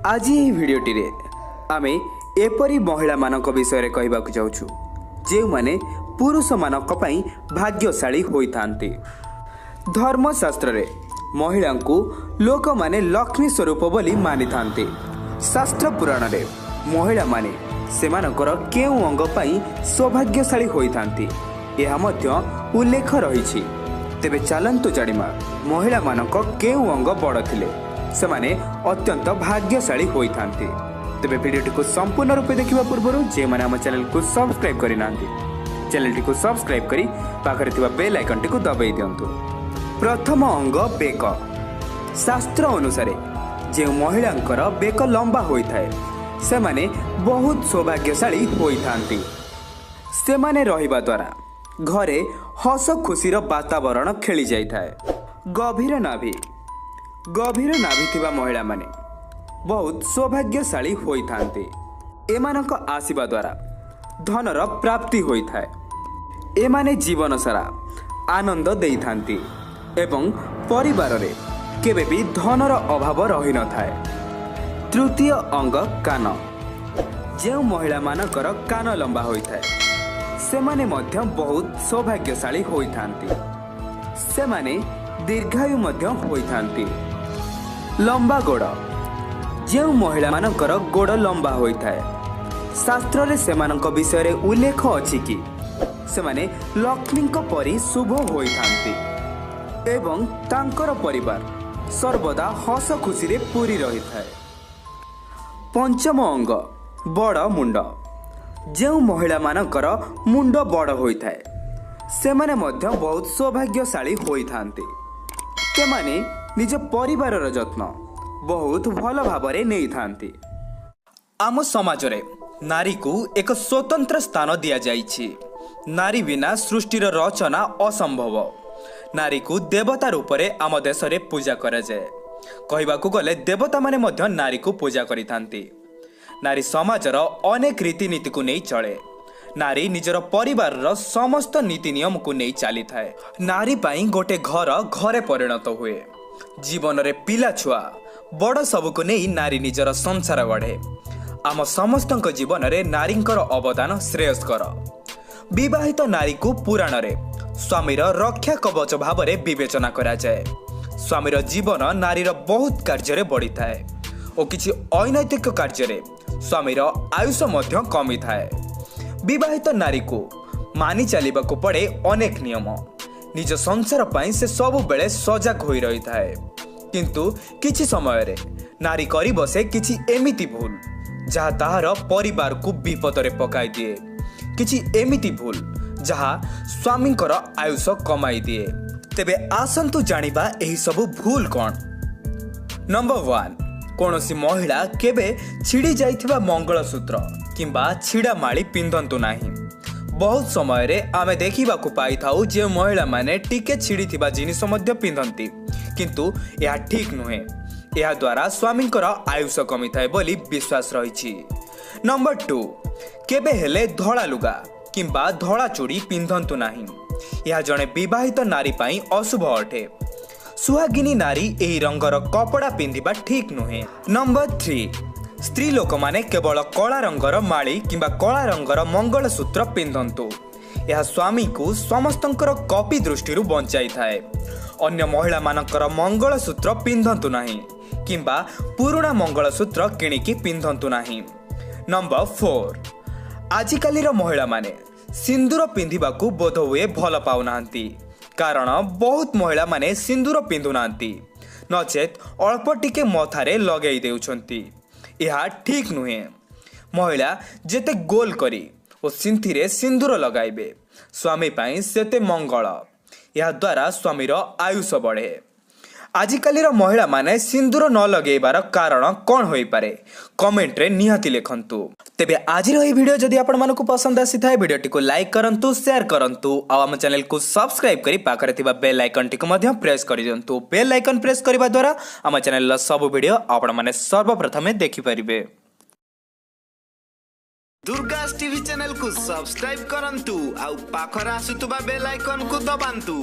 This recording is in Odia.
ଆଜି ଏହି ଭିଡ଼ିଓଟିରେ ଆମେ ଏପରି ମହିଳାମାନଙ୍କ ବିଷୟରେ କହିବାକୁ ଯାଉଛୁ, ଯେଉଁମାନେ ପୁରୁଷମାନଙ୍କ ପାଇଁ ଭାଗ୍ୟଶାଳୀ ହୋଇଥାନ୍ତି। ଧର୍ମଶାସ୍ତ୍ରରେ ମହିଳାଙ୍କୁ ଲୋକମାନେ ଲକ୍ଷ୍ମୀ ସ୍ୱରୂପ ବୋଲି ମାନିଥାନ୍ତି। ଶାସ୍ତ୍ର ପୁରାଣରେ ମହିଳାମାନେ ସେମାନଙ୍କର କେଉଁ ଅଙ୍ଗ ପାଇଁ ସୌଭାଗ୍ୟଶାଳୀ ହୋଇଥାନ୍ତି, ଏହା ମଧ୍ୟ ଉଲ୍ଲେଖ ରହିଛି। ତେବେ ଚାଲନ୍ତୁ ଜାଣିବା ମହିଳାମାନଙ୍କ କେଉଁ ଅଙ୍ଗ ବଡ଼ ଥିଲେ ସେମାନେ ଅତ୍ୟନ୍ତ ଭାଗ୍ୟଶାଳୀ ହୋଇଥାନ୍ତି। ତେବେ ଭିଡ଼ିଓଟିକୁ ସମ୍ପୂର୍ଣ୍ଣ ରୂପେ ଦେଖିବା ପୂର୍ବରୁ ଯେଉଁମାନେ ଆମ ଚ୍ୟାନେଲକୁ ସବସ୍କ୍ରାଇବ୍ କରିନାହାନ୍ତି, ଚ୍ୟାନେଲଟିକୁ ସବସ୍କ୍ରାଇବ୍ କରି ପାଖରେ ଥିବା ବେଲ୍ ଆଇକନ୍ଟିକୁ ଦବାଇ ଦିଅନ୍ତୁ। ପ୍ରଥମ ଅଙ୍ଗ ବେକ। ଶାସ୍ତ୍ର ଅନୁସାରେ ଯେଉଁ ମହିଳାଙ୍କର ବେକ ଲମ୍ବା ହୋଇଥାଏ, ସେମାନେ ବହୁତ ସୌଭାଗ୍ୟଶାଳୀ ହୋଇଥାନ୍ତି। ସେମାନେ ରହିବା ଦ୍ୱାରା ଘରେ ହସ ଖୁସିର ବାତାବରଣ ଖେଳି ଯାଇଥାଏ। ଗଭୀର ନାଭି। ଗଭୀର ନାଭି ଥିବା ମହିଳାମାନେ ବହୁତ ସୌଭାଗ୍ୟଶାଳୀ ହୋଇଥାନ୍ତି। ଏମାନଙ୍କ ଆସିବା ଦ୍ୱାରା ଧନର ପ୍ରାପ୍ତି ହୋଇଥାଏ। ଏମାନେ ଜୀବନ ସାରା ଆନନ୍ଦ ଦେଇଥାନ୍ତି ଏବଂ ପରିବାରରେ କେବେ ବି ଧନର ଅଭାବ ରହିନଥାଏ। ତୃତୀୟ ଅଙ୍ଗ କାନ। ଯେଉଁ ମହିଳାମାନଙ୍କର କାନ ଲମ୍ବା ହୋଇଥାଏ, ସେମାନେ ମଧ୍ୟ ବହୁତ ସୌଭାଗ୍ୟଶାଳୀ ହୋଇଥାନ୍ତି। ସେମାନେ ଦୀର୍ଘାୟୁ ମଧ୍ୟ ହୋଇଥାନ୍ତି। ଲମ୍ବା ଗୋଡ଼। ଯେଉଁ ମହିଳାମାନଙ୍କର ଗୋଡ଼ ଲମ୍ବା ହୋଇଥାଏ, ଶାସ୍ତ୍ରରେ ସେମାନଙ୍କ ବିଷୟରେ ଉଲ୍ଲେଖ ଅଛି କି ସେମାନେ ଲକ୍ଷ୍ମୀଙ୍କ ପରି ଶୁଭ ହୋଇଥାନ୍ତି ଏବଂ ତାଙ୍କର ପରିବାର ସର୍ବଦା ହସ ଖୁସିରେ ପୂରି ରହିଥାଏ। ପଞ୍ଚମ ଅଙ୍ଗ ବଡ଼ ମୁଣ୍ଡ। ଯେଉଁ ମହିଳାମାନଙ୍କର ମୁଣ୍ଡ ବଡ଼ ହୋଇଥାଏ, ସେମାନେ ମଧ୍ୟ ବହୁତ ସୌଭାଗ୍ୟଶାଳୀ ହୋଇଥାନ୍ତି। ସେମାନେ ନିଜ ପରିବାରର ଯତ୍ନ ବହୁତ ଭଲ ଭାବରେ ନେଇଥାନ୍ତି। ଆମ ସମାଜରେ ନାରୀକୁ ଏକ ସ୍ୱତନ୍ତ୍ର ସ୍ଥାନ ଦିଆଯାଇଛି। ନାରୀ ବିନା ସୃଷ୍ଟିର ରଚନା ଅସମ୍ଭବ। ନାରୀକୁ ଦେବତା ରୂପରେ ଆମ ଦେଶରେ ପୂଜା କରାଯାଏ। କହିବାକୁ ଗଲେ ଦେବତାମାନେ ମଧ୍ୟ ନାରୀକୁ ପୂଜା କରିଥାନ୍ତି। ନାରୀ ସମାଜର ଅନେକ ରୀତିନୀତିକୁ ନେଇ ଚଳେ। ନାରୀ ନିଜର ପରିବାରର ସମସ୍ତ ନୀତି ନିୟମକୁ ନେଇ ଚାଲିଥାଏ। ନାରୀ ପାଇଁ ଗୋଟେ ଘର ଘରେ ପରିଣତ ହୁଏ। ଜୀବନରେ ପିଲା ଛୁଆ ବଡ଼ ସବୁକୁ ନେଇ ନାରୀ ନିଜର ସଂସାର ଗଢ଼େ। ଆମ ସମସ୍ତଙ୍କ ଜୀବନରେ ନାରୀଙ୍କର ଅବଦାନ ଶ୍ରେୟସ୍କର। ବିବାହିତ ନାରୀକୁ ପୁରାଣରେ ସ୍ୱାମୀର ରକ୍ଷା କବଚ ଭାବରେ ବିବେଚନା କରାଯାଏ। ସ୍ୱାମୀର ଜୀବନ ନାରୀର ବହୁତ କାର୍ଯ୍ୟରେ ବଢ଼ିଥାଏ ଓ କିଛି ଅନୈତିକ କାର୍ଯ୍ୟରେ ସ୍ୱାମୀର ଆୟୁଷ ମଧ୍ୟ କମିଥାଏ। ବିବାହିତ ନାରୀକୁ ମାନି ଚାଲିବାକୁ ପଡ଼େ ଅନେକ ନିୟମ। ନିଜ ସଂସାର ପାଇଁ ସେ ସବୁବେଳେ ସଜାଗ ହୋଇ ରହିଥାଏ। କିନ୍ତୁ କିଛି ସମୟରେ ନାରୀ କରିବସେ କିଛି ଏମିତି ଭୁଲ, ଯାହା ତାହାର ପରିବାରକୁ ବିପଦରେ ପକାଇ ଦିଏ। କିଛି ଏମିତି ଭୁଲ ଯାହା ସ୍ୱାମୀଙ୍କର ଆୟୁଷ କମାଇ ଦିଏ। ତେବେ ଆସନ୍ତୁ ଜାଣିବା ଏହି ସବୁ ଭୁଲ କ'ଣ। ନମ୍ବର 1, କୌଣସି ମହିଳା କେବେ ଛିଡ଼ି ଯାଇଥିବା ମଙ୍ଗଳସୂତ୍ର କିମ୍ବା ଛିଡ଼ା ମାଳି ପିନ୍ଧନ୍ତୁ ନାହିଁ। ବହୁତ ସମୟରେ ଆମେ ଦେଖିବାକୁ ପାଇଥାଉ ଯେଉଁ ମହିଳାମାନେ ଟିକେ ଛିଡ଼ିଥିବା ଜିନିଷ ମଧ୍ୟ ପିନ୍ଧନ୍ତି, କିନ୍ତୁ ଏହା ଠିକ୍ ନୁହେଁ। ଏହାଦ୍ୱାରା ସ୍ୱାମୀଙ୍କର ଆୟୁଷ କମିଥାଏ ବୋଲି ବିଶ୍ୱାସ ରହିଛି। ନମ୍ବର 2, କେବେ ହେଲେ ଧଳା ଲୁଗା କିମ୍ବା ଧଳା ଚୁଡ଼ି ପିନ୍ଧନ୍ତୁ ନାହିଁ। ଏହା ଜଣେ ବିବାହିତ ନାରୀ ପାଇଁ ଅଶୁଭ ଅଟେ। ସୁହାଗିନୀ ନାରୀ ଏହି ରଙ୍ଗର କପଡ଼ା ପିନ୍ଧିବା ଠିକ୍ ନୁହେଁ। ନମ୍ବର 3, ସ୍ତ୍ରୀ ଲୋକମାନେ କେବଳ କଳା ରଙ୍ଗର ମାଳି କିମ୍ବା କଳା ରଙ୍ଗର ମଙ୍ଗଳସୂତ୍ର ପିନ୍ଧନ୍ତୁ। ଏହା ସ୍ୱାମୀକୁ ସମସ୍ତଙ୍କର କପି ଦୃଷ୍ଟିରୁ ବଞ୍ଚାଇଥାଏ। ଅନ୍ୟ ମହିଳାମାନଙ୍କର ମଙ୍ଗଳସୂତ୍ର ପିନ୍ଧନ୍ତୁ ନାହିଁ କିମ୍ବା ପୁରୁଣା ମଙ୍ଗଳସୂତ୍ର କିଣିକି ପିନ୍ଧନ୍ତୁ ନାହିଁ। ନମ୍ବର 4, ଆଜିକାଲିର ମହିଳାମାନେ ସିନ୍ଦୁର ପିନ୍ଧିବାକୁ ବୋଧହୁଏ ଭଲ ପାଉନାହାନ୍ତି, କାରଣ ବହୁତ ମହିଳାମାନେ ସିନ୍ଦୁର ପିନ୍ଧୁନାହାନ୍ତି, ନଚେତ୍ ଅଳ୍ପ ଟିକେ ମଥାରେ ଲଗାଇ ଦେଉଛନ୍ତି। ଏହା ଠିକ୍ ନୁହେଁ। ମହିଳା ଯେତେ ଗୋଲ କରି ଓ ସିନ୍ଥିରେ ସିନ୍ଦୁର ଲଗାଇବେ, ସ୍ୱାମୀ ପାଇଁ ସେତେ ମଙ୍ଗଳ। ଏହାଦ୍ୱାରା ସ୍ୱାମୀର ଆୟୁଷ ବଢ଼େ। ଆଜିକାଲିର ମହିଳାମାନେ ସିନ୍ଦୁର ନ ଲଗାଇବାର କାରଣ କ'ଣ ହୋଇପାରେ, କମେଣ୍ଟରେ ନିହାତି ଲେଖନ୍ତୁ। ତେବେ ଆଜିର ଏହି ଭିଡ଼ିଓ ଯଦି ଆପଣମାନଙ୍କୁ ପସନ୍ଦ ଆସିଥାଏ, ଭିଡ଼ିଓଟିକୁ ଲାଇକ୍ କରନ୍ତୁ, ସେୟାର କରନ୍ତୁ ଆଉ ଆମ ଚ୍ୟାନେଲକୁ ସବସ୍କ୍ରାଇବ୍ କରି ପାଖରେ ଥିବା ବେଲ୍ ଆଇକନ୍ଟିକୁ ମଧ୍ୟ ପ୍ରେସ୍ କରିଦିଅନ୍ତୁ। ବେଲ୍ ଆଇକନ୍ ପ୍ରେସ୍ କରିବା ଦ୍ୱାରା ଆମ ଚ୍ୟାନେଲର ସବୁ ଭିଡ଼ିଓ ଆପଣମାନେ ସର୍ବପ୍ରଥମେ ଦେଖିପାରିବେ। ଦୁର୍ଗାସ୍ ଟିଭି ଚ୍ୟାନେଲକୁ ସବସ୍କ୍ରାଇବ୍ କରନ୍ତୁ ଆଉ ପାଖରେ ଆସୁଥିବା ବେଲ୍ ଆଇକନ୍କୁ ଦବାନ୍ତୁ।